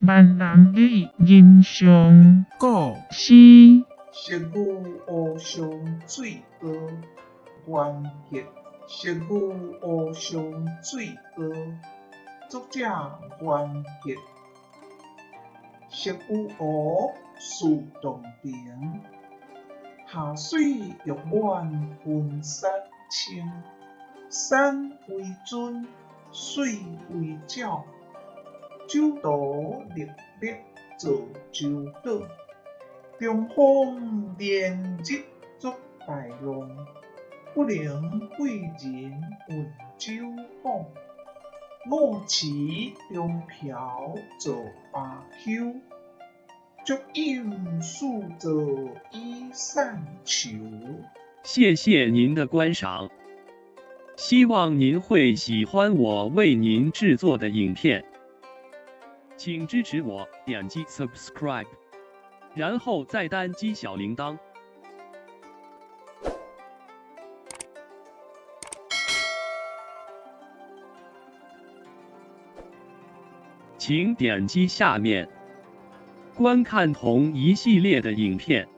閩南語人上古詩。俗語烏相水蚵原譯俗語烏相水蚵，作者原譯俗語烏樹洞庭，下水欲滿雲山清，山為尊，水為鳥，酒徒歷歷做洲島，中風連日作大浪，不能貴人問酒訪，五池中瓢做巴丘，竹飲四座以散愁。谢谢您的观赏，希望您会喜欢我为您制作的影片，请支持我点击 subscribe，然后再单击小铃铛。请点击下面观看同一系列的影片。